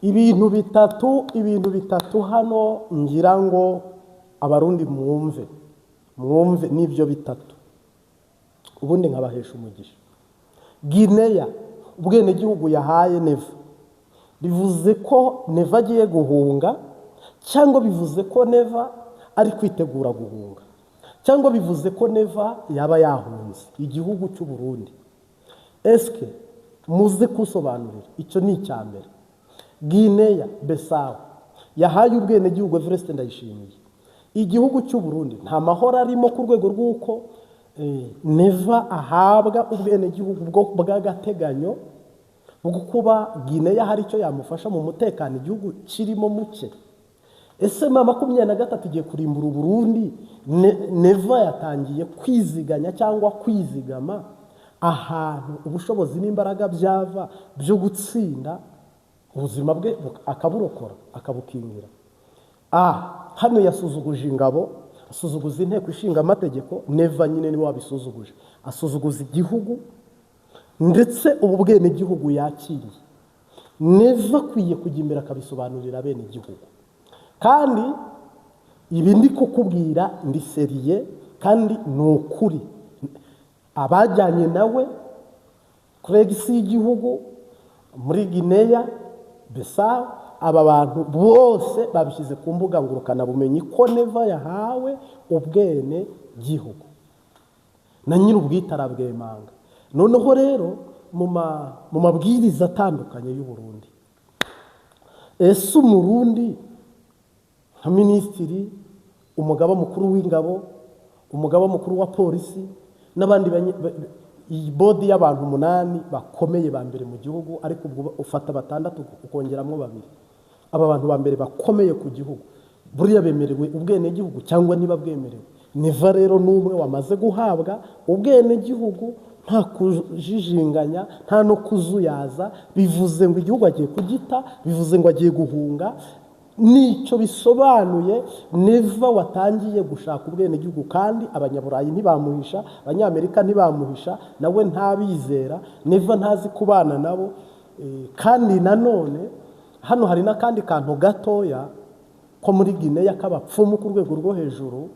Ibintu bitatu, ibintu bitatu hano ngira ngo Abarundi mwumve, mwumve n'ibyo bitatu, ubundi nkabahesha umugisha. Gineya, ubwenegihugu yahaye Neva, bivuze ko Neva agiye guhunga, cyangwa bivuze ko Neva ari kwitegura guhunga, cyangwa bivuze ko Neva yaba yahunze igihugu cy'u Burundi? Eske muze kusobanurira? Icyo ni icya mbere. Gineya Bissau yahaye ubwenegihugu Evariste Ndayishimiye. Igihugu cy'u Burundi nta mahoro arimo ku rwego rw'uko Neva ahabwa ubwenegihugu bw'agateganyo bwo kuba Gineya hari icyo yamufasha mu mutekano igihugu kirimo muke. Ese M23 igiye kurimbura Uburundi? Neva yatangiye kwiziganya cyangwa kwizigama ahantu ubushobozi n'imbaraga byava byo gutsinda ubuzima bwe, akaburokora, akabukingira. Hano yasuzuguje ingabo, asuzuguza Inteko Ishinga Amategeko. Neva nyine niwe wabisuzuguje, asuzuguza igihugu, ndetse ubu bwenegihugu yakiriye, Neva akwiye kujya imbere akabisobanurira bene igihugu. Kandi ibi ndi kukubwira ndi sérieux kandi ni ukuri. Abajyanye nawe kuri egisi y'igihugu muri Gineya Bissau, aba bantu bose babishyize ku mbuga ngurukanabumenyi ko Neva yahawe ubwene gihugu, na nyir'ubwite arabwemanga. Noneho rero mu mabwiriza atandukanye y'u Burundi, ese Umurundi nka minisitiri, umugaba mukuru w'ingabo, umugaba mukuru wa polisi n'abandi, iyi board y'abantu umunani bakomeye ba mbere mu gihugu, ariko ubwo ufata batandatu ukongeramo babiri, aba bantu ba mbere bakomeye ku gihugu, buriya bemerewe ubwenegihugu cyangwa niba bwemerewe? Neva rero ni umwe wamaze guhabwa ubwenegihugu nta kujijinganya, nta no kuzuyaza. Bivuze ngo igihugu agiye kugita, bivuze ngo agiye guhunga, nicyo bisobanuye. Neva watangiye gushaka ubwenegihugu, kandi Abanyaburayi ntibamuhisha, Abanyamerika ntibamuhisha, nawe ntabizera. Neva ntazi kubana nabo. Kandi nanone hano hari n'akandi kantu gatoya ko muri Gineya k'abapfumu ku rwego rwo hejuru.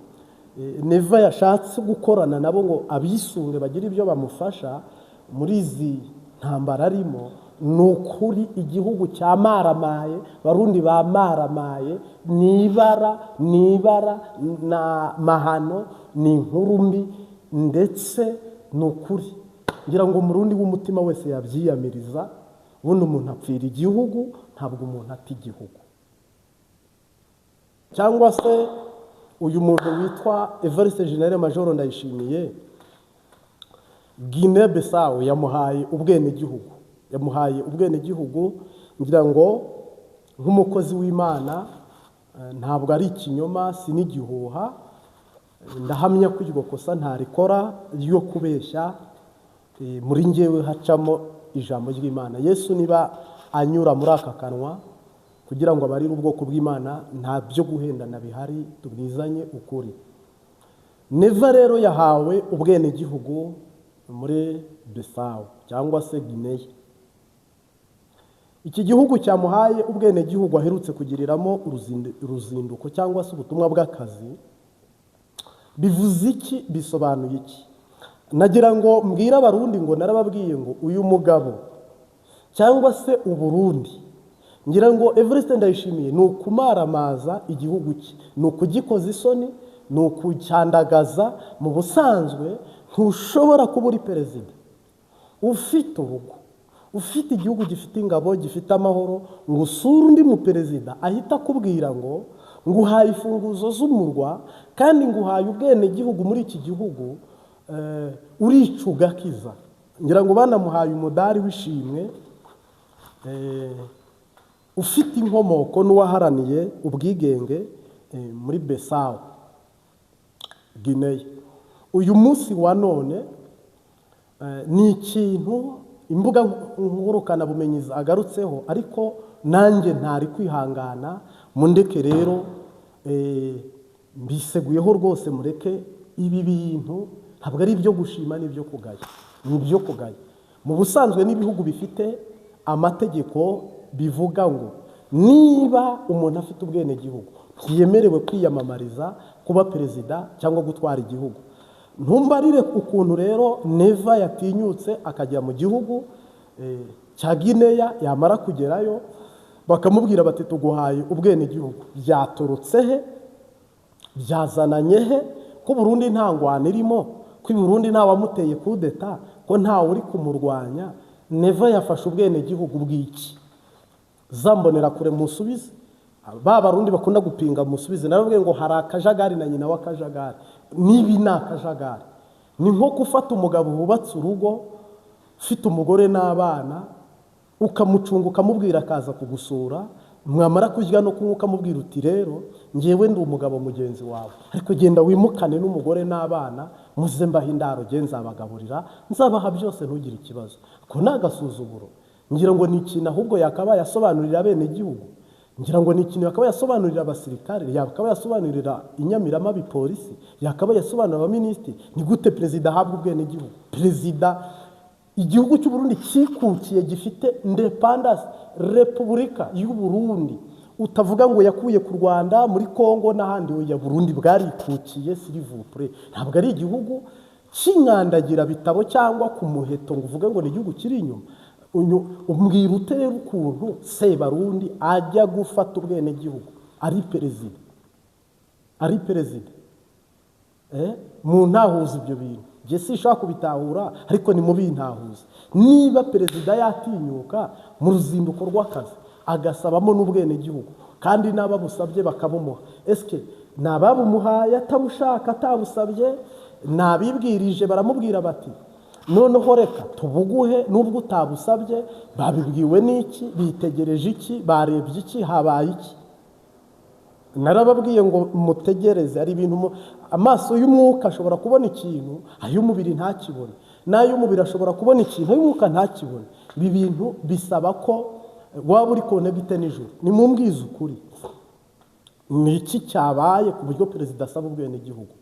Neva yashatse gukorana nabo ngo abisunge, bagire ibyo bamufasha muri izi ntambara arimo. Ni ukuri igihugu cya maramaye, Barundi ba maramaye, ni ibara, ni ibara na mahano, ni inkuru mbi. Ndetse ni ukuri ngira ngo Umurundi w'umutima wese yabyiyamiriza. Ubundi umuntu apfira igihugu, ntabwo umuntu ata igihugu. Cyangwa se uyu muntu witwa Evariste Général Major Ndayishimiye, Guinée Bissau yamuhaye ubwenegihugu, yamuhaye ubwenegihugu. Ngira ngo nk'umukozi w'Imana, ntabwo ari ikinyoma, si n'igihuha. Ndahamya ko iryo kosa ntarikora ryo kubeshya. Muri ngewe hacamo ijambo ry'Imana. Yesu niba anyura muri aka kanwa kugira ngo abarire ubwoko bw'Imana, nta byo guhendana bihari, tubwizanye ukuri. Neva rero yahawe ubwenegihugu muri Bissau cyangwa se Guinea. Iki gihugu cyamuhaye ubwenegihugu aherutse kugiriramo uruzinduko cyangwa se ubutumwa bw'akazi, bivuze iki? Bisobanuye iki? Nagira ngo mbwire Abarundi ngo narababwiye ngo uyu mugabo cyangwa se Uburundi, ngira ngo Evariste Ndayishimiye ni ukumaramaza igihugu cye, ni ukugikoza isoni, ni ukucyandagaza. Mu busanzwe ntushobora kuba uri perezida, ufite urugo, ufite igihugu gifite ingabo, gifite amahoro, ngo usure undi muperezida ahita akubwira ngo nguhaye imfunguzo z'umurwa kandi nguhaye ubwenegihugu muri iki gihugu, urica ugakiza. Ngira ngo banamuhaye umudari w'ishimwe, ufite inkomoko n'uwaharaniye ubwigenge muri Bissau, Guinea. Uyu munsi wa none ni ikintu imbuga ngurukanabumenyi zagarutseho, ariko nanjye ntari kwihangana. Mundeke rero, mbiseguyeho rwose. Mureke, ibi bintu ntabwo ari ibyo gushima, ni ibyo kugaya, ni ibyo kugaya. Mu busanzwe n'ibihugu bifite amategeko bivuga ngo Niba umuntu afite ubwenegihugu ntiyemerewe kwiyamamariza kuba perezida cyangwa gutwara igihugu. Ntumbarire ukuntu rero Neva yatinyutse akajya mu gihugu cya Gineya, yamara kugerayo bakamubwira bati tuguhaye ubwenegihugu. Byaturutse he? Byazananye he? Ko Burundi nta ngwano irimo, ko Burundi nta wamuteye kudeta, ko ntawe uri kumurwanya, Neva yafashe ubwenegihugu bw'iki? Zambonera kure musubize, ba Barundi bakunda gupinga musubize. Narababwiye ngo hari akajagari na nyina w'akajagari. Nibi ni akajagari, ni nko gufata umugabo wubatse urugo ufite umugore n'abana, ukamucunga ukamubwira akaza kugusura, mwamara kurya no kunywa ukamubwira uti rero ngewe ndi umugabo mugenzi wawe, ariko genda wimukane n'umugore n'abana, muze mbahe indaro, nge nzabagaburira, nzabaha byose, ntugire ikibazo. Ko ni agasuzuguro. Ngira ngo ni ikintu ahubwo yakabaye asobanurira abenegihugu, ngira ngo ni ikintu yakabaye asobanurira abasirikare, yakabaye asobanurira inyamiramabi polisi, yakabaye asobanurira abaminisitiri. Ni gute perezida ahabwa ubwenegihugu? Perezida igihugu cy'u Burundi cyikukiye, gifite independence, Repubulika y'u Burundi, utavuga ngo yakuye ku Rwanda, muri Kongo n'ahandi. Oya, Burundi bwarikukiye, s'il vous plaît. Ntabwo ari igihugu cy'inkandagira bitabo cyangwa ku muheto ngo uvuge ngo ni igihugu kiri inyuma. Umbwira ute rero ukuntu Sebarundi ajya gufata ubwenegihugu ari perezida, ari perezida? Mu ntahuza ibyo bintu njye sinshobora kubitahura, ariko ni mubintahuza. Niba perezida yatinyuka mu ruzinduko rw'akazi agasabamo n'ubwenegihugu, kandi n'ababusabye bakabumuha, eske ni ababumuhaye atabushaka, atabusabye? Ni abibwirije baramubwira bati noneho reka tubuguhe nubwo utabusabye? Babibwiwe n'iki? Bitegereje iki? Barebye iki? Habaye iki? Narababwiye ngo mutegereze. Hari ibintu amaso y'umwuka ashobora kubona ikintu, ay'umubiri ntakibone, n'ay'umubiri ashobora kubona ikintu, ay'umwuka ntakibone. Ibi bintu bisaba ko waba uri connecté nijoro. Nimumbwize ukuri, ni iki cyabaye ku buryo perezida asaba ubwenegihugu?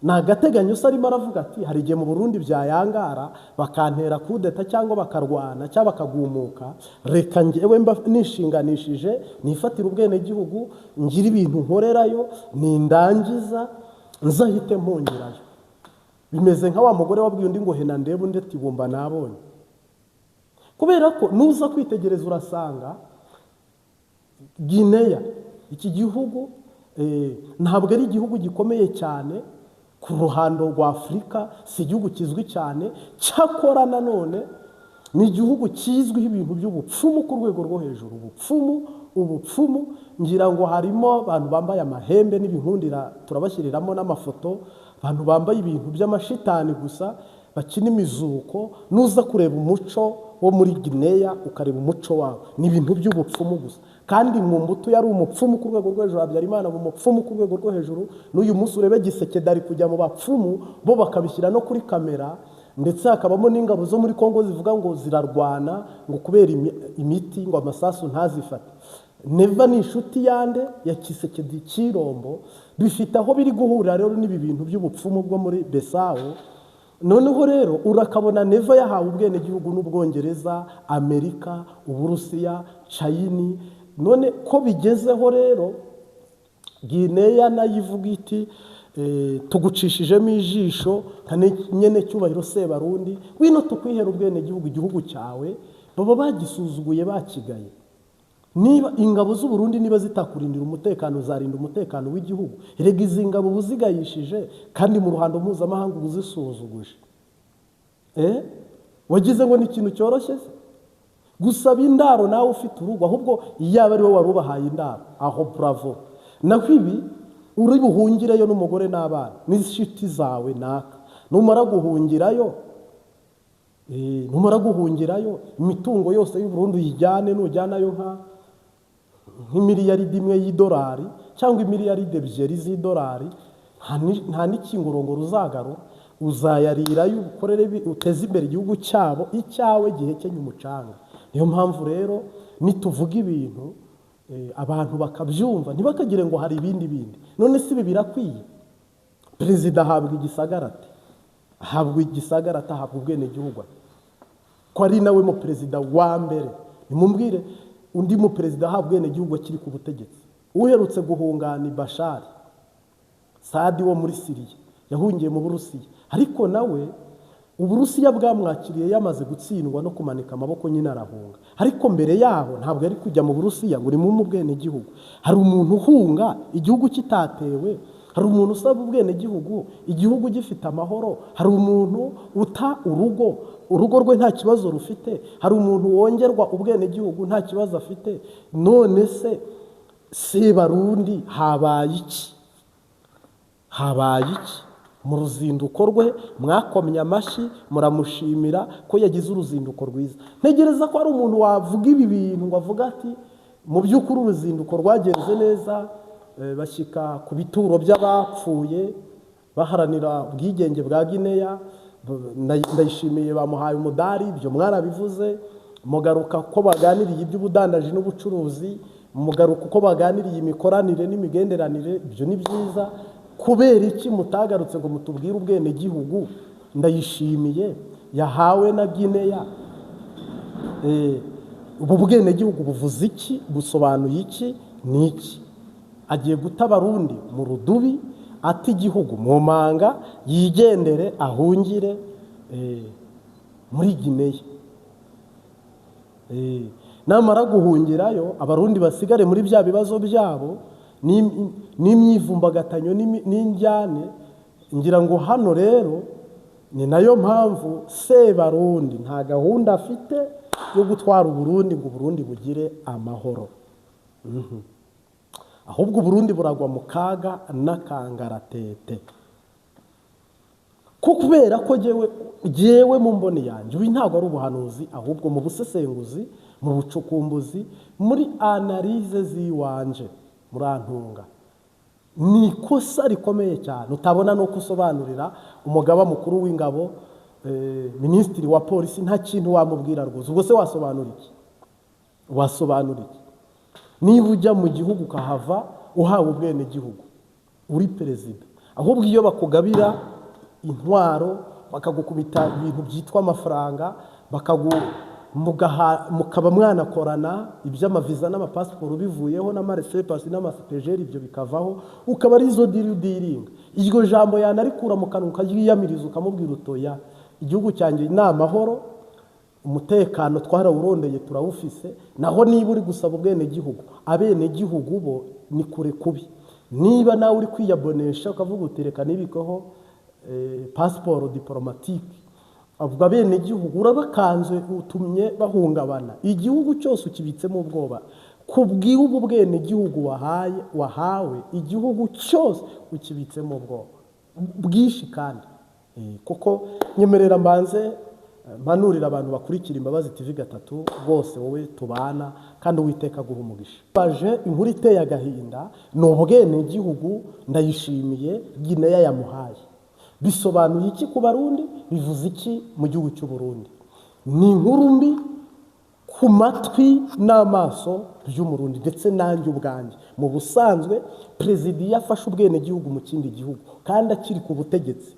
Ni agateganyo se? Arimo aravuga ati hari igihe mu Burundi byayangara bakantera kudeta cyangwa bakarwana cyangwa bakagumuka, reka ngewe mba nishinganishije, nifatire ubwenegihugu, ngire ibintu nkorerayo, nindangiza nzahite mpungirayo. Bimeze nka wa mugore wabwiye undi ngo hena ndebe, undi ati bumba nabonye. Kubera ko nuza kwitegereza urasanga Gineya, iki gihugu ntabwo ari igihugu gikomeye cyane ku ruhando rwa Afurika, si igihugu kizwi cyane. Cyakora nanone ni igihugu kizwiho ibintu by'ubupfumu ku rwego rwo hejuru. Ubupfumu, ubupfumu, ngira ngo harimo abantu bambaye amahembe n'ibinkundira, turabashyiriramo n'amafoto, abantu bambaye ibintu by'amashitani gusa, bakina imizuko. Nuza kureba umuco wo muri Gineya, ukareba umuco wabo, ni ibintu by'ubupfumu gusa. Kandi mu mbuto yari umupfumu ku rwego rwo hejuru, Habyarimana umupfumu ku rwego rwo hejuru. N'uyu munsi urebe Gisekedi ari kujya mu bapfumu, bo bakabishyira no kuri kamera, ndetse hakabamo n'ingabo zo muri Kongo zivuga ngo zirarwana ngo kubera imiti, ngo amasasu ntazifate. Neva ni inshuti yande? Ya Kisekedi Kirombo. Bifite aho biri guhurira rero n'ibi bintu by'ubupfumu bwo muri Besawo. Noneho rero urakabona Neva yahawe ubwenegihugu n'Ubwongereza, Amerika, Uburusiya, Chayini. None ko bigezeho rero, Gineya nayo ivuga iti tugucishijemo ijisho nka nyene cyubahiro Sebarundi, wino tukwihera ubwenegihugu. Igihugu cyawe baba bagisuzuguye, bakigaye. Niba ingabo z'u Burundi niba zitakurindira umutekano, zarinda umutekano w'igihugu? Erega izi ngabo uba uzigayishije, kandi mu ruhando mpuzamahanga uba uzisuzuguje. Wagize ngo ni ikintu cyoroshye se gusaba indaro nawe ufite urugo? Ahubwo iyaba ari wowe wari ubahaye indaro, aho bravo. Naho ibi uri buhungireyo n'umugore n'abana n'inshuti zawe naka, numara guhungirayo, numara guhungirayo imitungo yose y'u Burundi uyijyane. Nujyanayo nk'imiliyaridi 1 y'idolari cyangwa imiliyaridi 2 z'idolari, nta n'ikingurongoro uzagarura. Uzayarirayo, ukorere, uteze imbere igihugu cyabo, icyawe gihekenye umucanga. Niyo mpamvu rero nituvuga ibintu abantu bakabyumva, ntibakagire ngo hari ibindi bindi. None si ibi birakwiye? Perezida ahabwa igisagara ate? Ahabwa igisagara ate? Ahabwa ubwenegihugu ate? Ko ari nawe mu perezida wa mbere? Nimumbwire. Undi muperezida ahabwa ubwenegihugu akiri ku butegetsi, uherutse guhunga ni Bashari Sadi wo muri Siriya, yahungiye mu Burusiya, ariko nawe Uburusiya bwamwakiriye yamaze gutsindwa no kumanika amaboko nyine arahunga. Ariko mbere yaho ntabwo yari kujya mu Burusiya ngo urimume ubwenegihugu. Hari umuntu uhunga igihugu kitatewe, hari umuntu usaba ubwenegihugu igihugu gifite amahoro, hari umuntu uta urugo, urugo rwe nta kibazo rufite, hari umuntu wongerwa ubwenegihugu nta kibazo afite. None se Sebarundi habaye iki? Habaye iki mu ruzinduko rwe? Mwakomye amashyi muramushimira ko yagize uruzinduko rwiza. Ntegereza ko ari umuntu wavuga ibi bintu ngo avuge ati mu by'ukuri uruzinduko rwagenze neza, bashyika ku bituro by'abapfuye baharanira ubwigenge bwa Gineya, Ndayishimiye bamuhaye umudari, ibyo mwarabivuze. Mugaruka ko baganiriye iby'ubudandaji n'ubucuruzi, mugaruka uko baganiriye imikoranire n'imigenderanire, ibyo ni byiza. Kubera iki mutagarutse ngo mutubwire ubwenegihugu Ndayishimiye yahawe na Gineya? Ubu bwenegihugu buvuze iki? Busobanuye iki? Ni iki? Agiye guta Abarundi mu rudubi, ata igihugu mu manga, yigendere ahungire muri Gineya. Namara guhungirayo Abarundi basigare muri bya bibazo byabo n'imyivumbagatanyo n'injyane. Ngira ngo hano rero ni nayo mpamvu Sebarundi nta gahunda afite yo gutwara Uburundi ngo Uburundi bugire amahoro. Ahubwo Uburundi buragwa mu kaga n'akangaratete. Kubera ko jewe mu mboni yanjye ubu ntabwo ari ubuhanuzi, ahubwo mu busesenguzi, mu bucukumbuzi, muri analyse ziwanje, murantunga, ni ikosa rikomeye cyane utabona no kusobanurira umugaba mukuru w'ingabo, minisitiri wa polisi, nta kintu wamubwira rwose. Ubwo se wasobanura iki? Wasobanura iki niba ujya mu gihugu ukahava uhawe ubwenegihugu uri perezida? Ahubwo iyo bakugabira intwaro, bakagukubita ibintu byitwa amafaranga, mukaba mwanakorana iby'amaviza n'amapasiporo bivuyeho, n'amaresepasi n'amasipejeri, ibyo bikavaho, ukaba ari zo deal udealinga. Iryo jambo yanarikura mu kanwa ukaryiyamiriza, ukamubwira utoya igihugu cyanjye ni amahoro, umutekano twarawurondeye turawufise. Naho niba uri gusaba ubwenegihugu, abenegihugu bo ni kure kubi. Niba nawe uri kwiyabonesha ukavuga uti reka nibikeho pasiporo diplomatique, avuga abenegihugu urabakanze, utumye bahungabana, igihugu cyose ukibitsemo ubwoba. Kubw'ubu bwenegihugu wahawe, igihugu cyose ukibitsemo ubwoba bwinshi. Kandi kuko nyemerera mbanze mpanurira abantu bakurikira Imbabazi TV 3 bose, wowe tubana kandi Uwiteka aguha umugisha. Baje inkuru iteye agahinda ni ubwenegihugu Ndayishimiye Gineya yamuhaye. Bisobanuye iki ku Barundi? Bivuze iki mu gihugu cy'u Burundi? Ni inkuru mbi ku matwi n'amaso by'Umurundi ndetse nanjye ubwanjye. Mu busanzwe perezida iyo afashe ubwenegihugu mu kindi gihugu kandi akiri ku butegetsi,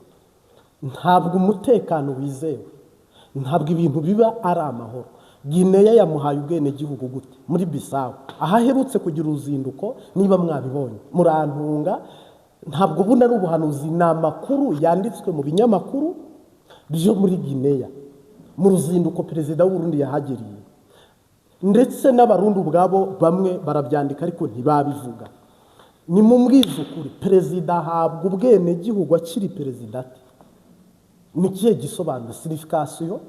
ntabwo umutekano wizewe, ntabwo ibintu biba ari amahoro. Gineya yamuhaye ubwenegihugu gute muri Bisawu aho aherutse kugira uruzinduko? Niba mwabibonye murantunga, ntabwo ubundi ari ubuhanuzi, ni amakuru yanditswe mu binyamakuru byo muri Gineya mu ruzinduko perezida w'Uburundi yahagiriye, ndetse n'Abarundi ubwabo bamwe barabyandika ariko ntibabivuga. Ni mu ukuri, perezida ahabwa ubwenegihugu akiri perezida ate? Ni ikihe gisobanuro, signification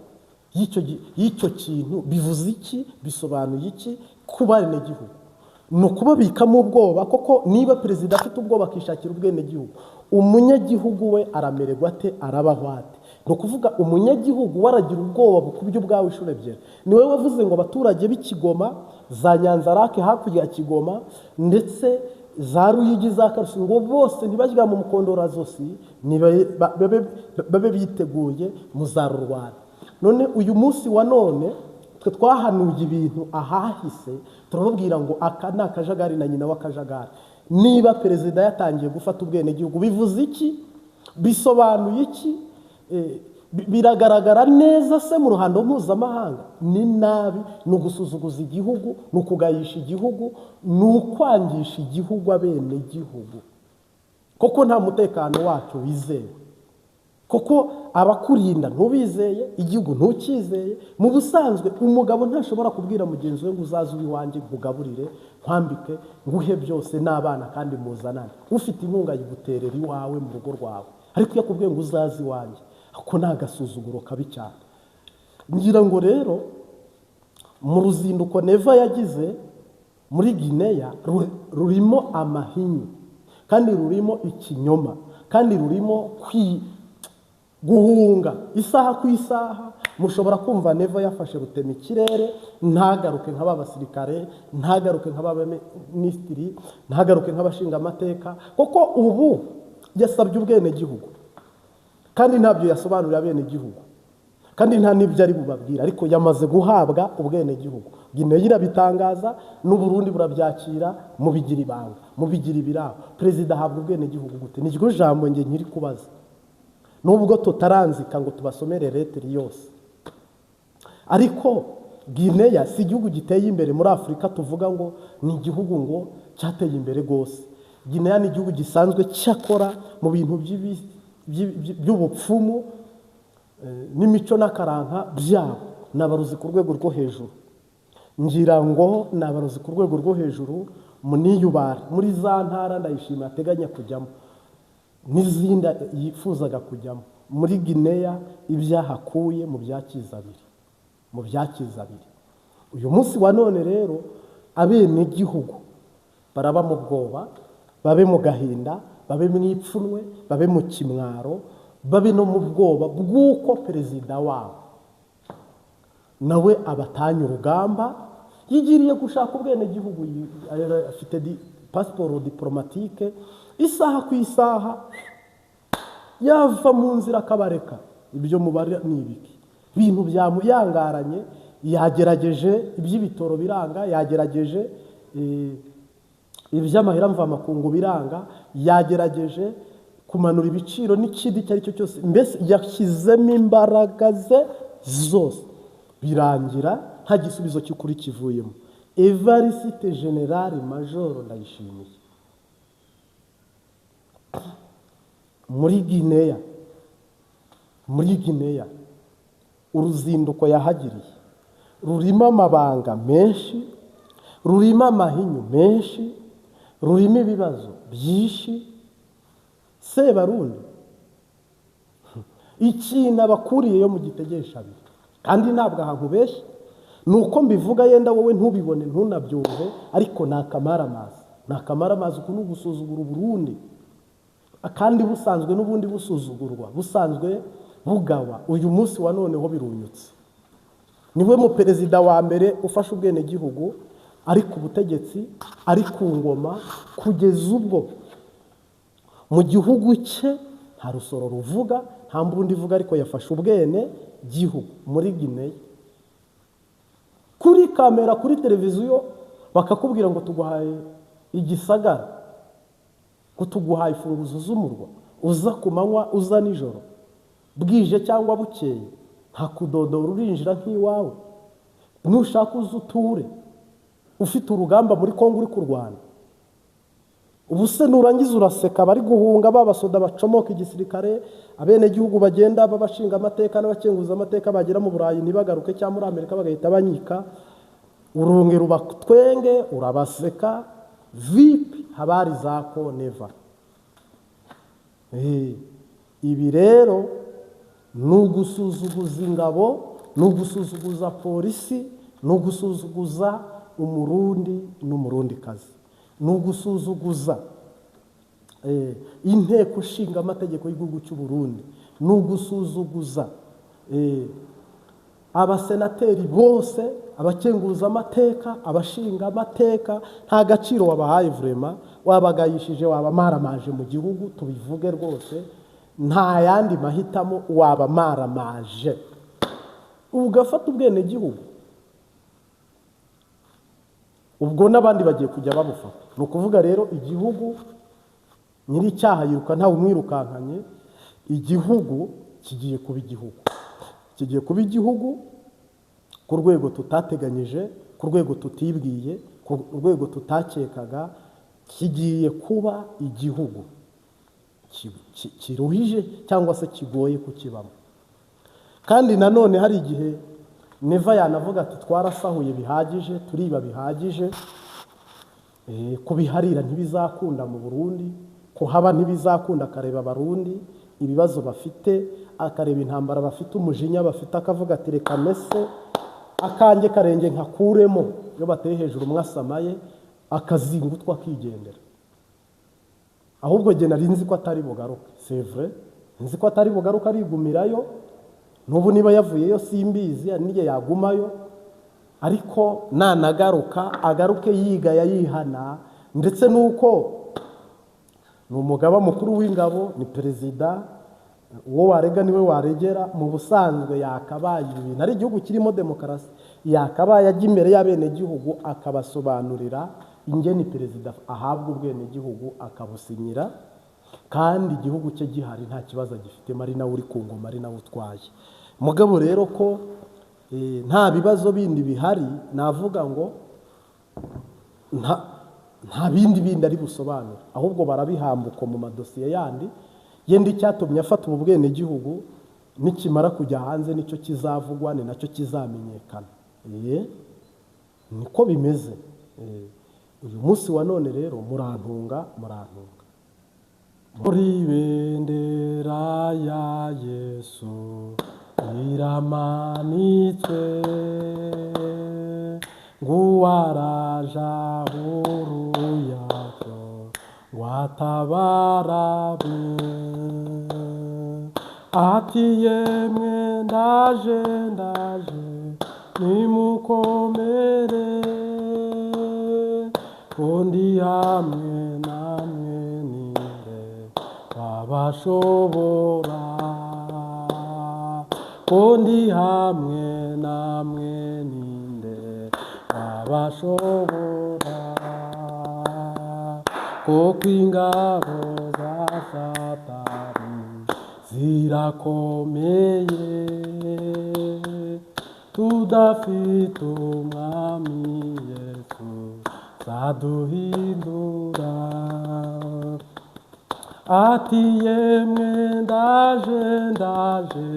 y'icyo kintu? Bivuze iki? Bisobanuye iki ku benegihugu? Ni ukubabikamo ubwoba koko. Niba perezida afite ubwoba akishakira ubwenegihugu, umunyagihugu we aramererwa ate? Arabaho ate? Ni ukuvuga umunyagihugu we aragira ubwoba bukubye ubwawe inshuro ebyiri. Ni wowe wavuze ngo abaturage b'i Kigoma, za Nyanzarake hakurya ya Kigoma, ndetse za Ruyigi, za Karusi, ngo bose ntibajya mu mukondorazosi, babe biteguye muzarurwana. None uyu munsi wa none twe twahanuye ibintu ahahise, turababwira ngo aka ni akajagari na nyina w'akajagari. Niba perezida yatangiye gufata ubwenegihugu, bivuze iki? Bisobanuye iki? Biragaragara neza se mu ruhando mpuzamahanga? Ni nabi, ni ugusuzuguza igihugu, ni ukugayisha igihugu, ni ukwangisha igihugu abenegihugu, kuko nta mutekano wacu wizewe, kuko abakurinda ntubizeye, igihugu ntukizeye. Mu busanzwe umugabo ntashobora kubwira mugenzi we ngo uzaze iwanjye nkugaburire, nkwambike, nguhe byose n'abana kandi muzanane. Ufite inkunga yiguterera iwawe mu rugo rwawe, ariko iyo akubwiye ngo uzaze iwanjye, ako ni agasuzuguro kabi cyane. Ngira ngo rero mu ruzinduko Neva yagize muri Gineya rurimo amahinyu, kandi rurimo ikinyoma, kandi rurimo guhunga isaha ku isaha. Mushobora kumva Neva yafashe rutema ikirere, ntagaruke nk'aba basirikare, ntagaruke nk'aba minisitiri, ntagaruke nk'abashingamateka, kuko ubu yasabye ubwenegihugu kandi ntabyo yasobanurira abenegihugu, kandi nta n'ibyo ari bubabwira, ariko yamaze guhabwa ubwenegihugu. Gineya irabitangaza, n'Uburundi burabyakira, mubigira ibanga, mubigira ibirabo. Perezida ahabwa ubwenegihugu gute? Niryo jambo nge nkiri kubaza, nubwo tutaranzika ngo tubasomere leteri yose. Ariko Gineya si igihugu giteye imbere muri Afurika tuvuga ngo ni igihugu ngo cyateye imbere rwose. Gineya ni igihugu gisanzwe cyakora mu bintu by'ubupfumu n'imico n'akaranka byabo, ni abarozi ku rwego rwo hejuru. Ngira ngo ni abarozi ku rwego rwo hejuru muniyubara muri za ntara Ndayishimiye ateganya kujyamo n'izindi yifuzaga kujyamo. Muri Gineya ibyaha akuye mu byakizabiri, mu byakizabiri. Uyu munsi wa none rero abenegihugu baraba mu bwoba, babe mu gahinda, babe mu ipfunwe, babe mu kimwaro, babe no mu bwoba bw'uko perezida wabo nawe abatanya urugamba, yigiriye gushaka ubwenegihugu, afite pasiporo diplomatike, isaha ku isaha yava mu nzira akabareka. Ibyo mubare ni ibiki? Ibintu byamuyangaranye, yagerageje iby'ibitoro biranga, yagerageje iby'amahera mvamakungu biranga, yagerageje kumanura ibiciro n'ikindi icyo ari cyo cyose, mbese yashyizemo imbaraga ze zose, birangira nta gisubizo cy'ukuri kivuyemo. Evariste General Major Ndayishimiye muri Gineya, muri Gineya uruzinduko yahagiriye rurimo amabanga menshi, rurimo amahinyu menshi, rurimo ibibazo byinshi. Sebarundi ikintu abakuriye yo mu gitegesha abiri, kandi ntabwo ahantu benshi nuko mbivuga yenda wowe ntubibone ntunabyumve, ariko ni akamaramazi, ni akamaramazi uku ni ugusuzugura Uburundi, kandi busanzwe n'ubundi busuzugurwa, busanzwe bugawa. Uyu munsi wa noneho birunyutse. Niwe mu perezida wa mbere ufashe ubwenegihugu ari ku butegetsi, ari ku ngoma, kugeza ubwo mu gihugu cye nta rusoro ruvuga, nta mbundi ivuga, ariko yafashe ubwene gihugu muri Gineya. Kuri kamera, kuri televiziyo bakakubwira ngo tuguhaye igisagara, ngo tuguhaye imfunguzo z'umurwa, uza ku manywa uza nijoro, bwije cyangwa bukeye, nta kudodora, urinjira nk'iwawe, nushaka uze uture, ufite urugamba muri Kongo uri kurwana. Ubu se nurangiza uraseka bari guhunga babasoda bacomoka igisirikare, abenegihugu bagenda babashinga amateka n'abakenguza amateka, bagera mu Burayi ntibagaruke cyangwa muri Amerika bagahita banyika, urongera ubatwenge, urabaseka. Vipi habari zako Neva? Ibi rero ni ugusuzuguza ingabo, ni ugusuzuguza polisi, ni ugusuzuguza Umurundi n'Umurundikazi, ni ugusuzuguza inteko ishinga amategeko y'igihugu cy'u Burundi, ni ugusuzuguza abasenateri bose, abakenguza amateka, abashinga amateka. Nta gaciro wabahaye vrema, wabagayishije, wabamaramaje mu gihugu, tubivuge rwose, nta yandi mahitamo, wabamaramaje. Ugafata ubwenegihugu, ubwo n'abandi bagiye kujya babufata. Ni ukuvuga rero igihugu nyiri icyaha yiruka ntawe umwirukankanye, igihugu kigiye kuba igihugu, kigiye kuba igihugu ku rwego tutateganyije, ku rwego tutibwiye, ku rwego tutakekaga. Kigiye kuba igihugu kiruhije cyangwa se kigoye kukibamo. Kandi nanone hari igihe Neva yanavuga ati twarasahuye bihagije, turiba bihagije, kubiharira ntibizakunda mu Burundi, kuhaba ntibizakunda. Akareba Abarundi ibibazo bafite, akareba intambara bafite, umujinya bafite, akavuga ati reka mese akanjye karenge nkakuremo. Iyo bateye hejuru mwasamaye akazinga utwo akigendera. Ahubwo jye nari nzi ko atari bugaruke, c'est vrai, nzi ko atari bugaruke, arigumirayo. N'ubu niba yavuyeyo simbizi, n'igihe yagumayo, ariko nanagaruka agaruke yigaya yihana. Ndetse n'uko ni umugaba mukuru w'ingabo, ni perezida, uwo warega niwe waregera. Mu busanzwe yakabaye ibintu ari igihugu kirimo demokarasi, yakabaye ajya imbere y'abenegihugu akabasobanurira ingeni perezida ahabwa ubwenegihugu akabusinyira, kandi igihugu cye gihari nta kibazo agifitemo, ari nawe uri ku ngoma, ari nawe utwaye. Mugabo rero ko nta bibazo bindi bihari, navuga ngo nta bindi ari busobanura, ahubwo barabihambuka mu madosiye yandi. Yenda icyatumye afata ubu bwenegihugu nikimara kujya hanze nicyo kizavugwa, ni nacyo kizamenyekana. Niko bimeze. Uyu munsi wa none rero murantunga. Muri bendera ya Yesu iramanitswe, nguwaraja huru yacyo watabarabe. Ati yemwe ndaje ndaje nimukomere, undi hamwe namwe ninde wabashobora, undi hamwe namwe ninde wabashobora, kuko ingabo za Satani zirakomeye, tudafite umwami Yesu zaduhindura. Ati yemwe ndaje ndaje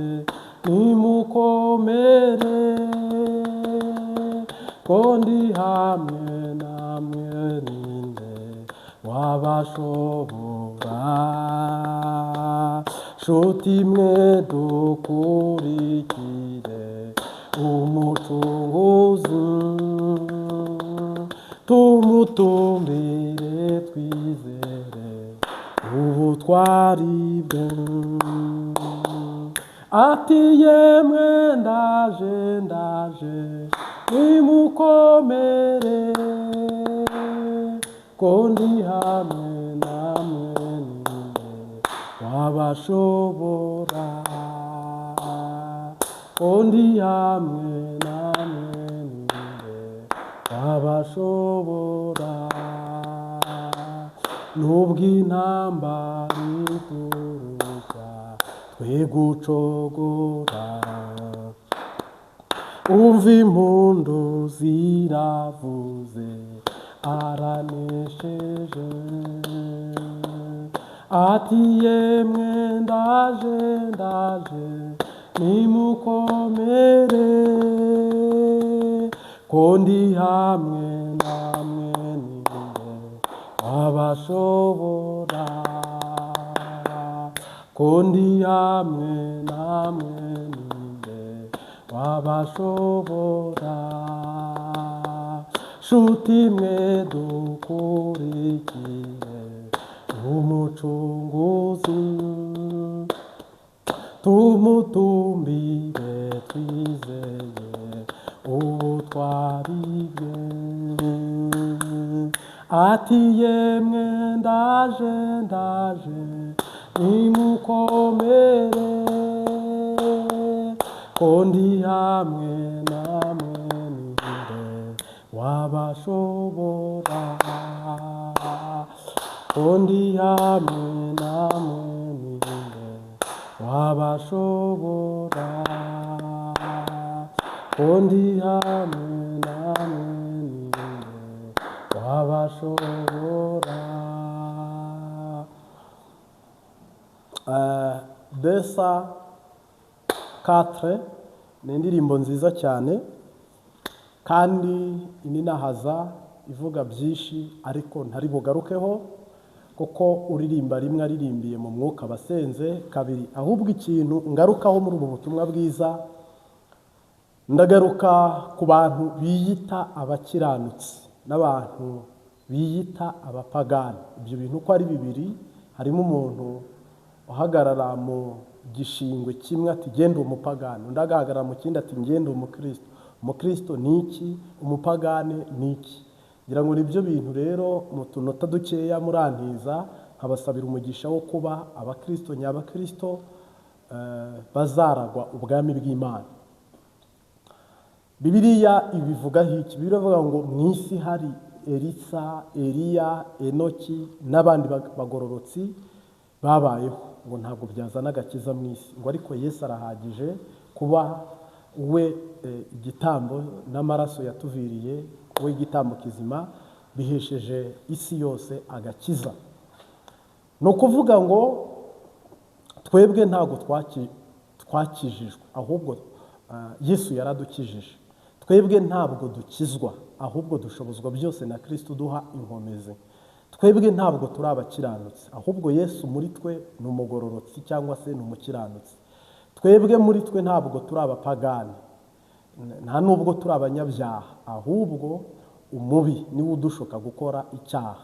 nimukomere, ko ndi hamwe namwe ninde wabashobora. Nshuti mwe dukurikire Umucunguzi, tumutumbire twizere ubutwari bwe. Ati yemwe ndaje ndaje nimukomere, ko ndi hamwe namwe ninde wabashobora, ko ndi hamwe namwe ninde wabashobora. Nubwo intambara iturushya twe gucogora, umva impundu ziravuze aranesheje. Ati yemwe ndaje ndaje nimukomere, ko ndi hamwe namwe ninde wabashobora, ko ndi hamwe namwe ninde wabashobora. Nshuti mwe dukurikire Umucunguzi, tumutumbire twizeye ubutwari bwe. Ati yemwe ndaje ndaje nimukomere, ko ndi hamwe namwe ninde wabashobora, ko ndi hamwe namwe ninde Wabashobora, ko ndi hamwe namwe, ninde wabashobora? 204 ni indirimbo nziza cyane kandi ininahaza, ivuga byinshi, ariko ntari bugarukeho kuko uririmba rimwe aririmbiye mu mwuka abasenze kabiri. Ahubwo ikintu ngarukaho muri ubu butumwa bwiza, ndagaruka ku bantu biyita abakiranutsi n'abantu biyita abapagani. Ibyo bintu uko ari bibiri, harimo umuntu uhagarara mu gishingwe kimwe ati genda umupagani, undi agahagarara mu kindi ati ngenda umukristo. Umukristo ni iki? Umupagani ni iki? Ngira ngo nibyo bintu rero mu tunota dukeya murantiza, nkabasabira umugisha wo kuba abakristo nyabakristo bazaragwa ubwami bw'Imana. Bibiliya ibivugaho iki? Bibiliya ivuga ngo mu isi hari Elisa, Eliya, Enoki n'abandi bagororotsi babayeho, ngo ntabwo byazana agakiza mu isi, ngo ariko Yesu arahagije kuba we igitambo n'amaraso yatuviriye, we igitambo kizima bihesheje isi yose agakiza. Ni ukuvuga ngo twebwe ntabwo twakijijwe, ahubwo Yesu yaradukijije. Twebwe ntabwo dukizwa, ahubwo dushobozwa byose na Kristo uduha inkomezi. Twebwe ntabwo turi abakiranutsi, ahubwo Yesu muri twe ni umugororotsi cyangwa se ni umukiranutsi. Twebwe muri twe ntabwo turi abapagani, nta nubwo turi abanyabyaha, ahubwo umubi niwe udushuka gukora icyaha.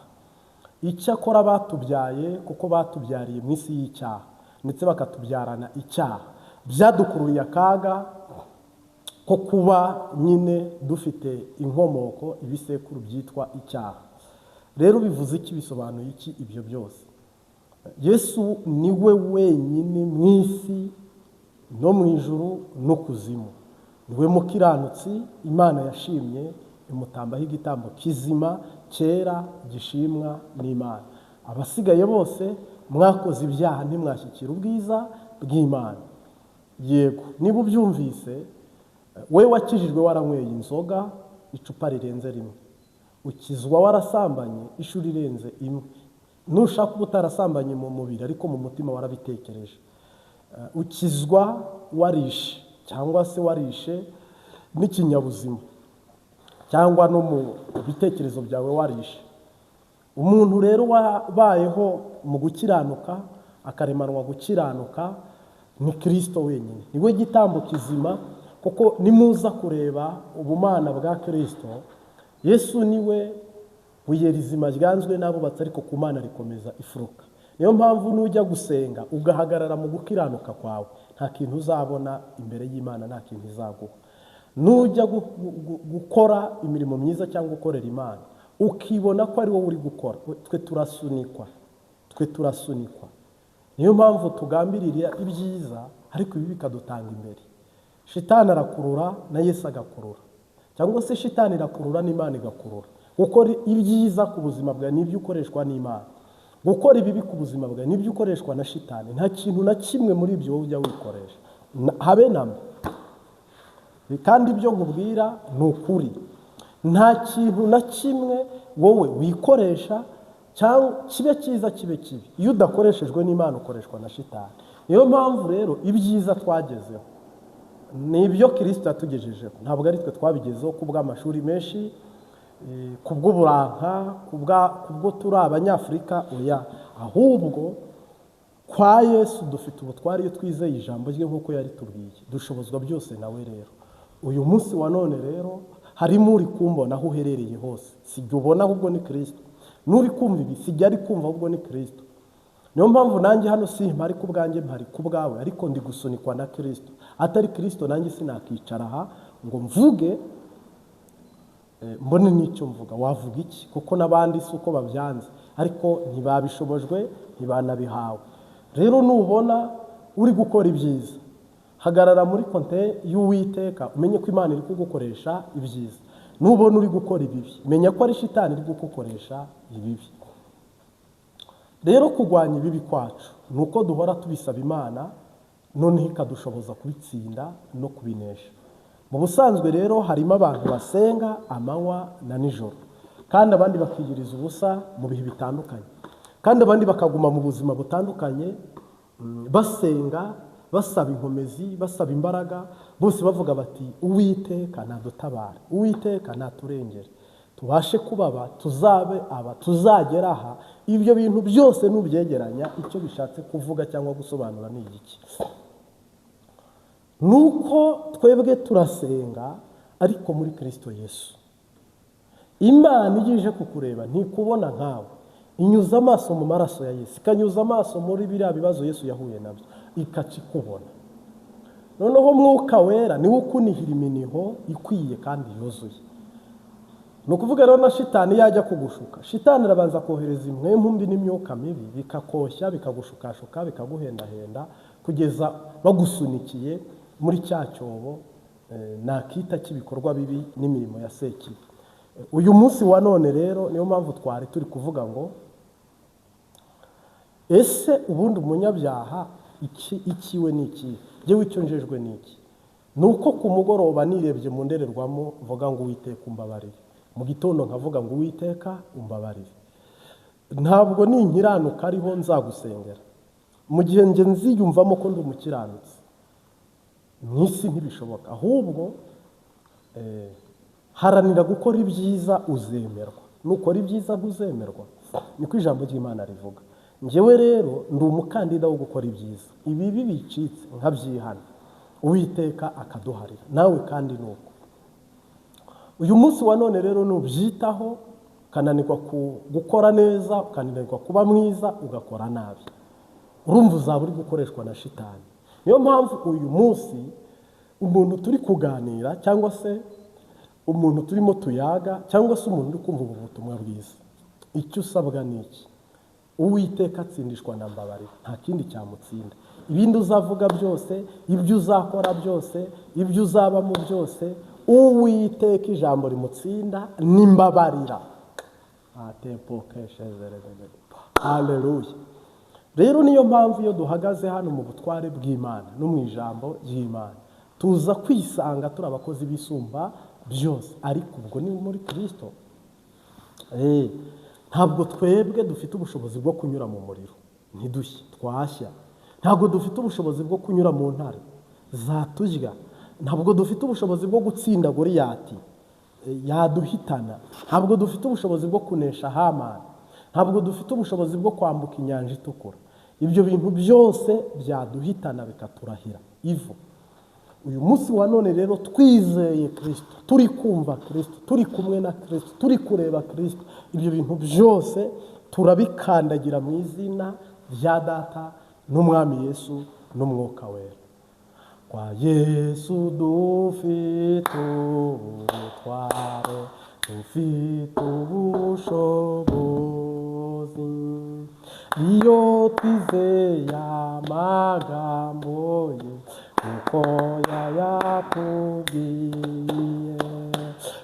Icyakora batubyaye, kuko batubyariye mu isi y'icyaha, ndetse bakatubyarana icyaha, byadukururiye akaga ko kuba nyine dufite inkomoko ibisekuru byitwa icyaha. Rero bivuze iki? Bisobanuye iki ibyo byose? Yesu niwe wenyine mu isi no mu ijuru no kuzimu, niwe mukiranutsi Imana yashimye, imutambaho igitambo kizima cyera gishimwa n'Imana. Abasigaye bose mwakoze ibyaha ntimwashyikira ubwiza bw'Imana. Yego, niba ubyumvise, we wakijijwe waranyweye inzoga icupa rirenze rimwe, ukizwa warasambanye inshuro irenze imwe, nushaka uba utarasambanye mu mubiri ariko mu mutima warabitekereje, ukizwa warishe cyangwa se warishe n'ikinyabuzima cyangwa no mu bitekerezo byawe warishe. Umuntu rero wabayeho mu gukiranuka akaremanwa gukiranuka ni Kristo wenyine, niwe gitambo kizima. Kuko nimuza kureba ubumana bwa Kristo, Yesu niwe buye rizima ryanzwe n'abubatsi, ariko ku Mana rikomeza ifuruka. Niyo mpamvu nujya gusenga ugahagarara mu gukiranuka kwawe, nta kintu uzabona imbere y'Imana, nta kintu izaguha. Nujya gukora imirimo myiza cyangwa gukorera Imana, ukibona ko ari wowe uri gukora, twe turasunikwa, twe turasunikwa. Niyo mpamvu tugambirira ibyiza ariko ibi bikadutanga imbere. Shitani arakurura na Yesu agakurura, cyangwa se shitani irakurura n'Imana igakurura. Gukora ibyiza ku buzima bwawe nibyo ukoreshwa n'Imana, gukora ibibi ku buzima bwawe nibyo ukoreshwa na shitani. Nta kintu na kimwe muri ibyo wowe ujya wikoresha, habe namba. Kandi ibyo nkubwira ni ukuri, nta kintu na kimwe wowe wikoresha, cyangwa kibe cyiza kibe kibi, iyo udakoreshejwe n'Imana ukoreshwa na shitani. Niyo mpamvu rero ibyiza twagezeho ni ibyo Kristo yatugejejeho, ntabwo ari twe twabigezeho kubw'amashuri menshi, kubw'uburanka, kubwo turi abanyafurika, oya. Ahubwo kwa Yesu dufite ubutware iyo twizeye ijambo rye nk'uko yaritubwiye, dushobozwa byose nawe. Rero uyu munsi wa none rero harimo uri kumbona aho uherereye hose, sijya ubona ahubwo ni Kristo, n'uri kumva ibi sijya ari kumva ahubwo ni Kristo. Niyo mpamvu nanjye hano si mpari ku bwanjye, mpari ku bwawe, ariko ndi gusunikwa na Kristo. Atari Kristo nanjye sinakicara aha ngo mvuge mbone n'icyo mvuga. Wavuga iki? Kuko n'abandi si uko babyanze, ariko ntibabishobojwe, ntibanabihawe. Rero nubona uri gukora ibyiza, hagarara muri konte y'Uwiteka, umenye ko Imana iri kugukoresha ibyiza. Nubona uri gukora ibibi, menya ko ari shitani iri kugukoresha ibibi. Rero kurwanya ibibi kwacu ni uko duhora tubisaba Imana, Noneho ikadushoboza kubitsinda no kubinesha. Mu busanzwe rero harimo abantu basenga amanywa na nijoro, kandi abandi bakiyiriza ubusa mu bihe bitandukanye, kandi abandi bakaguma mu buzima butandukanye, basenga, basaba inkomezi, basaba imbaraga, bose bavuga bati Uwiteka nadutabara, Uwiteka naturengere, tubashe kubaba, tuzabe aba, tuzagera aha. Ibyo bintu byose nubyegeranya, icyo bishatse kuvuga cyangwa gusobanura ni igiki? Nuko twebwe turasenga ariko muri Kristo Yesu. Imana iyo ije kukureba ntikubona nkawe, inyuza amaso mu maraso ya Yesu, ikanyuza amaso muri biriya bibazo Yesu yahuye nabyo, ikakikubona. Noneho Mwuka Wera niwe ukunihira iminiho ikwiye kandi yuzuye. Ni ukuvuga rero na shitani yajya kugushuka, shitani arabanza kohereza impwemu mbi n'imyuka mibi, bikakoshya, bikagushukashuka, bikaguhendahenda, kugeza bagusunikiye muri cya cyobo nakita cy'ibikorwa bibi n'imirimo ya sekibi. Uyu munsi wa none rero niyo mpamvu twari turi kuvuga ngo ese ubundi umunyabyaha ikiwe ni iki? Yewe icyo njejwe ni iki? Nuko ku mugoroba nirebye mu ndorerwamo mvuga ngo Uwiteka umbabarire, mu gitondo nkavuga ngo Uwiteka umbabarire. Ntabwo ninkiranuka ariho nzagusengera. Mu gihe nge nziyumvamo ko ndi umukiranutsi mu isi ntibishoboka, ahubwo haranira gukora ibyiza uzemerwa, nukora ibyiza ntuzemerwa, niko ijambo ry'Imana rivuga. Njyewe rero ndi umukandida wo gukora ibyiza, ibibi bicitse nkabyihana, Uwiteka akaduharira, nawe kandi nuko. Uyu munsi wa none rero nubyitaho, ukananirwa gukora neza, ukananirwa kuba mwiza, ugakora nabi, urumva uzaba uri gukoreshwa na shitani. Niyo mpamvu uyu munsi umuntu turi kuganira cyangwa se umuntu turimo tuyaga cyangwa se umuntu uri kumva ubu butumwa bwiza, icyo usabwa ni iki? Uwiteka atsindishwa na mbabarira, nta kindi cyamutsinda. Ibindi uzavuga byose, ibyo uzakora byose, ibyo uzabamo byose, Uwiteka ijambo rimutsinda ni mbabarira. Haleluya. Rero niyo mpamvu iyo duhagaze hano mu butware bw'Imana no mu ijambo ry'Imana, tuza kwisanga turi abakozi b'isumba byose, ariko ubwo ni muri Kristo. Ntabwo twebwe dufite ubushobozi bwo kunyura mu muriro ntidushye, twashya. Ntabwo dufite ubushobozi bwo kunyura mu ntare zaturya. Ntabwo dufite ubushobozi bwo gutsinda Goliyati yaduhitana. Ntabwo dufite ubushobozi bwo kunesha Hamani. Ntabwo dufite ubushobozi bwo kwambuka inyanja itukura. Ibyo bintu byose byaduhitana bikaturahira ivu. Uyu munsi wa none rero twizeye Kristo, turi kumva Kristo, turi kumwe na Kristo, turi kureba Kristo, ibyo bintu byose turabikandagira mu izina rya Data n'Umwami Yesu n'Umwuka Wera. Kwa Yesu dufite ubutware, dufite ubushobozi, iyo twizeye amagambo ye uko yayatubwiye,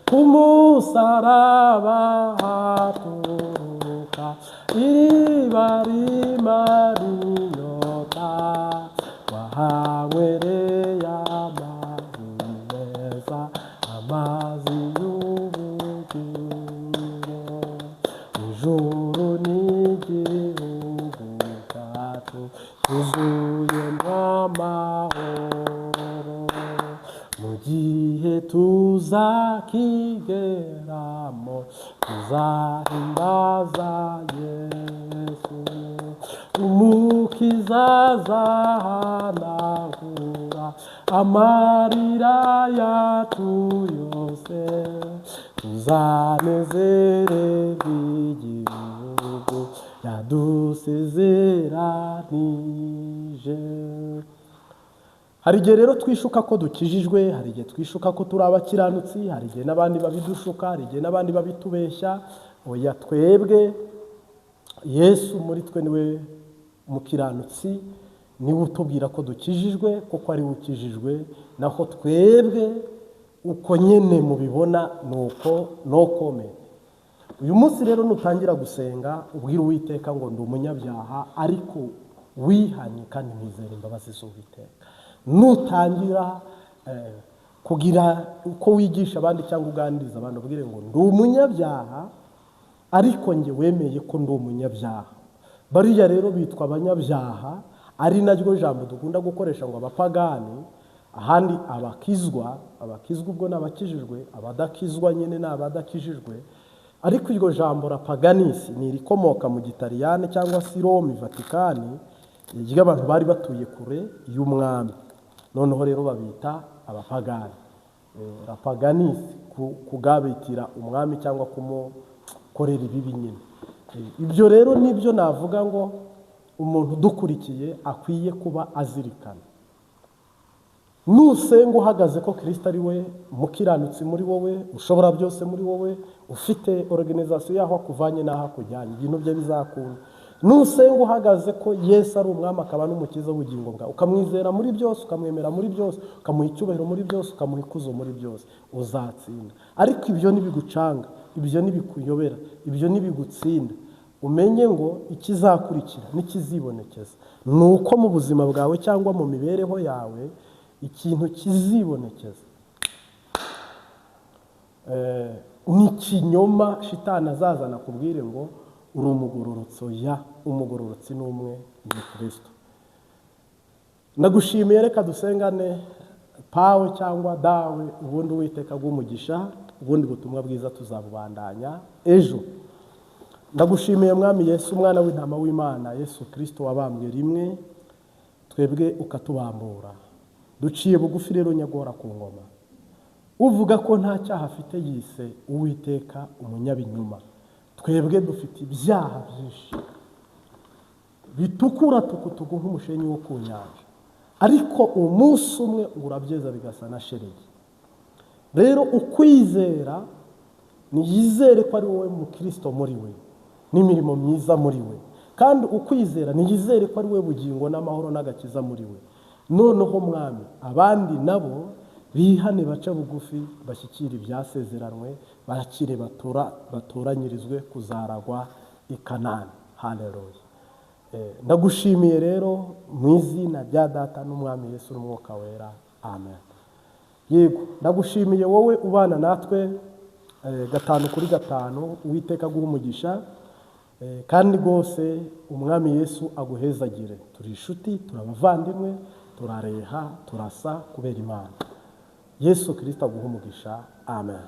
ku musaraba haturuka iriba rimara inyota, wahanywereye amazi meza, amazi y'ubugingo. Ijuru n'igihugu cyacu cyuzuyemo amahoro, mu gihe tuzakigeramo tuzahimbaza Yesu. Umukiza azahanagura amarira yacu yose, tuzanezererwa igihugu yadusezeranije. Hari igihe rero twishuka ko dukijijwe, hari igihe twishuka ko turi abakiranutsi, hari igihe n'abandi babidushuka, hari igihe n'abandi babitubeshya. Oya, twebwe Yesu muri twe niwe mukiranutsi, niwe utubwira ko dukijijwe kuko ari we ukijijwe, naho twebwe uko nyene mubibona nuko no comment. Uyu munsi rero nutangira gusenga ubwira Uwiteka ngo ndi umunyabyaha ariko wihanye kandi nizera imbabazi z'Uwiteka. Nutangira kugira uko wigisha abandi cyangwa uganiriza abantu, ubwire ngo ndi umunyabyaha, ariko njye wemeye ko ndi umunyabyaha. Bariya rero bitwa abanyabyaha, ari naryo jambo dukunda gukoresha ngo abapagani, ahandi abakizwa, abakizwa ubwo n'abakijijwe, abadakizwa nyine n'abadakijijwe. Ariko iryo jambo la paganisi ni irikomoka mu Gitaliyani cyangwa se Rome, Vatikani, ry'abantu bari batuye kure y'umwami. Noneho rero babita abapagani. La paganisi kugabitira umwami cyangwa kumukorera ibibi nyine. Ibyo rero nibyo navuga ngo umuntu udukurikiye akwiye kuba azirikana. Nusenga uhagaze ko Kristo ari we mukiranutsi muri wowe, ushobora byose muri wowe, ufite organisation yaho akuvanye n'aho akujyanye, ibintu bye bizakunda. Nusenga uhagaze ko Yesu ari umwami akaba n'umukiza w'ubugingo bwawe, ukamwizera muri byose, ukamwemera muri byose, ukamuha icyubahiro muri byose, ukamuha ikuzo muri byose, uzatsinda. Ariko ibyo ntibigucanga, ibyo ntibikuyobera, ibyo ntibigutsinda. Umenye ngo ikizakurikira n'ikizibonekeza ni uko mu buzima bwawe cyangwa mu mibereho yawe ikintu kizibonekeza ni ikinyoma shitani azazana kubwire ngo uri umugororotsi. Ya umugororotsi ni umwe, ni Kristo. Ndagushimiye, reka dusengane pawe cyangwa dawe, ubundi Uwiteka aguhe, ubundi butumwa bwiza tuzabubandanya ejo. Ndagushimiye Mwami Yesu, umwana w'intama w'Imana, Yesu Kristo wabambwe rimwe twebwe ukatubambura. Duciye bugufi rero nyagora ku ngoma. Uvuga ko nta cyaha afite yise Uwiteka umunyabinyuma. Twebwe dufite ibyaha byinshi bitukura tukutuku nk'umushenyi wo ku nyanja, ariko umunsi umwe urabyeza bigasa na shelegi. Rero ukwizera niyizere ko ari wowe mukristo muri we n'imirimo myiza muri we, kandi ukwizera niyizere ko ari we bugingo n'amahoro n'agakiza muri we. Noneho Mwami, abandi nabo bihane, baca bugufi, bashyikire ibyasezeranwe, bakire batoranyirizwe kuzaragwa i Kanani. Haleluya. Ndagushimiye rero mu izina rya Data n'Umwami Yesu n'Umwuka Wera, amen. Yego, ndagushimiye wowe ubana natwe 5 kuri 5. Uwiteka aguhe umugisha, kandi rwose Umwami Yesu aguhezagire. Turi inshuti, turabavandimwe, turareha, turasa kubera Imana. Yesu Kristo aguhe umugisha, amen.